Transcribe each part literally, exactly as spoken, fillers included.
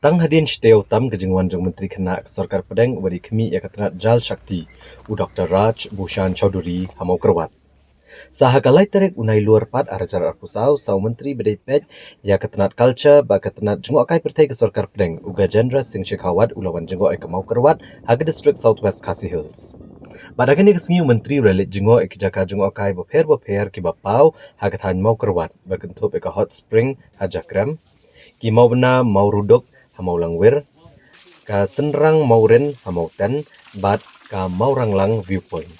Tang hadien shiteng tam ka jingwan jong u Myntri Khynnah ka Sorkar Pdeng uba dei khmih ïa ka tnat Jal Shakti, u Doktor Raj Bhushan Chaudhary, ha Mawkyrwat. Sa ha ka lai tarik u Nailur pat ar hajar arphew saw, sa u Myntri ba dei peit ïa ka tnat Culture bad ka tnat Jngohkai Pyrthei ka Sorkar Pdeng, u Gajendra Singh Shekhawat, u la wan jngoh ïa ka Mawkyrwat ha ka District South West Khasi Hills. Bad ha kane ka sngi u Myntri u la leit jngoh ïa ki jaka jngohkai bapher bapher kiba paw ha ka thaiñ Mawkyrwat, ba kynthup ïa ka Hot Spring ha Jakrem, ki Mawbna Mawruduk ha Mawlangwir, ka Synrang Mawrin ha Mawten, bad ka Mawranglang Viewpoint.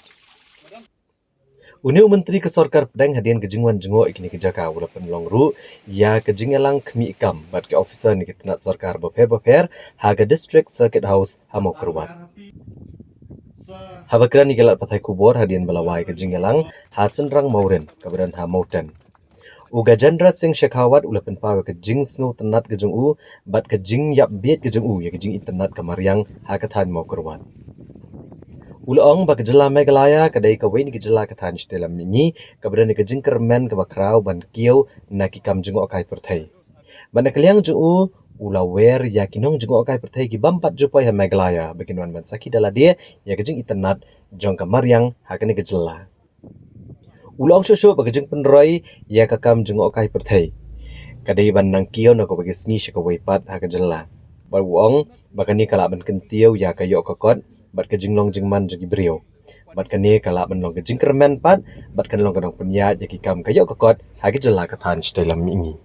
Une u Myntri ka Sorkar Pdeng hadien ka jingwan jngoh ïa kine ki jaka u la pynlong ruh ïa ka jingïalang khmih kam bad ki officer na ki tnat sorkar bapher bapher ha ka District Circuit House ha Mawkyrwat. Haba kren ïa ki lad pathai khubor hadien ba la wai ka jingïalang ha Synrang Mawrin kaba don ha Mawten, u Gajendra Singh Shekhawat u la pynpaw ïa ka jingsngewtynnat ka jong u bad ka jingïap bieit ka jong u ïa ka jingitynnat ka mariang ha ka thaiñ Mawkyrwat. U la ong ba ka jylla Meghalaya ka dei kawei na ki jylla ka thaiñ shatei lam mihngi kaba don ïa ka jingkyrmen kaba khraw ban kiew na ki kam jngohkai pyrthei. Bad na ka liang jong u, u la wer ïa ki nongjngohkai pyrthei ki bym pat ju poi ha Meghalaya ba kin wan ban sakhi da lade ïa ka jingitynnat jong ka mariang ha kane ka jylla. U la ong shuh shuh ba ka jingpynroi ïa ka kam jngohkai pyrthei ka dei ban nang kiew na kawei ka sngi sha kawei pat ha ka jylla. Bad u ong ba kane ka lah ban kyntiew ïa ka ïoh ka kot bad ka jinglong jingman jong ki briew. Bad kane ka lah ban long ka jingkyrmen pat bad kan long ka nongpynïaid ïa ki kam ka ïoh ka kot ha ki jylla ka thaiñ shatei lam mihngi.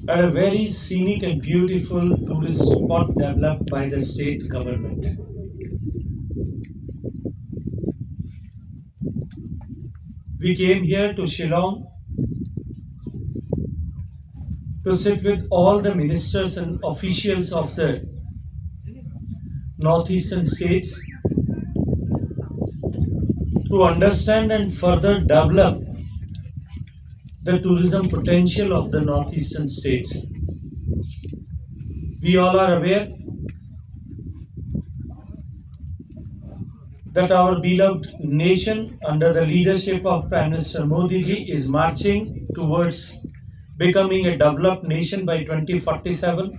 At a very scenic and beautiful tourist spot developed by the state government. We came here to Shillong to sit with all the ministers and officials of the northeastern states to understand and further develop the tourism potential of the northeastern states. We all are aware that our beloved nation, under the leadership of Prime Minister Modi ji, is marching towards becoming a developed nation by twenty forty-seven.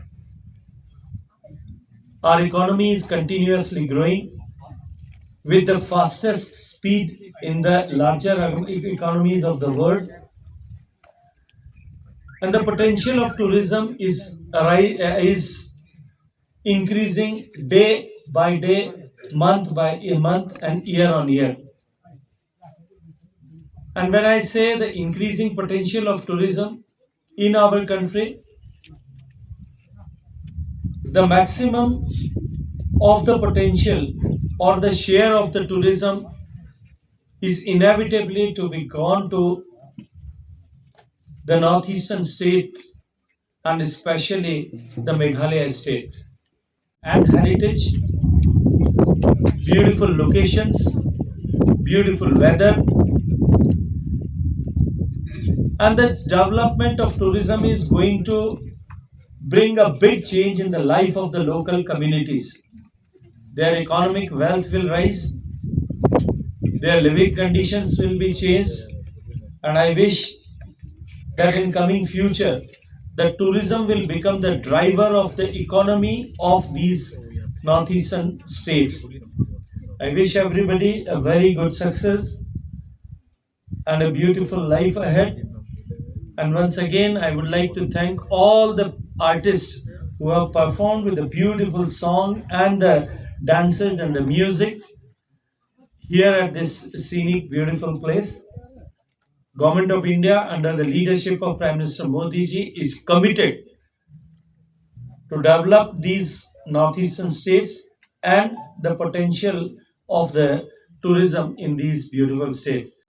Our economy is continuously growing with the fastest speed in the larger econ-, economies of the world. And the potential of tourism is arri-, is increasing day by day, month by month, and year on year. And when I say the increasing potential of tourism in our country, the maximum of the potential or the share of the tourism is inevitably to be gone to the northeastern states and especially the Meghalaya state. And heritage, beautiful locations, beautiful weather, and the development of tourism is going to bring a big change in the life of the local communities. Their economic wealth will rise, their living conditions will be changed, and I wish that in coming future, the tourism will become the driver of the economy of these northeastern states. I wish everybody a very good success and a beautiful life ahead. And once again, I would like to thank all the artists who have performed with the beautiful song and the dances and the music here at this scenic, beautiful place. Government of India, under the leadership of Prime Minister Modi ji, is committed to develop these northeastern states and the potential of the tourism in these beautiful states.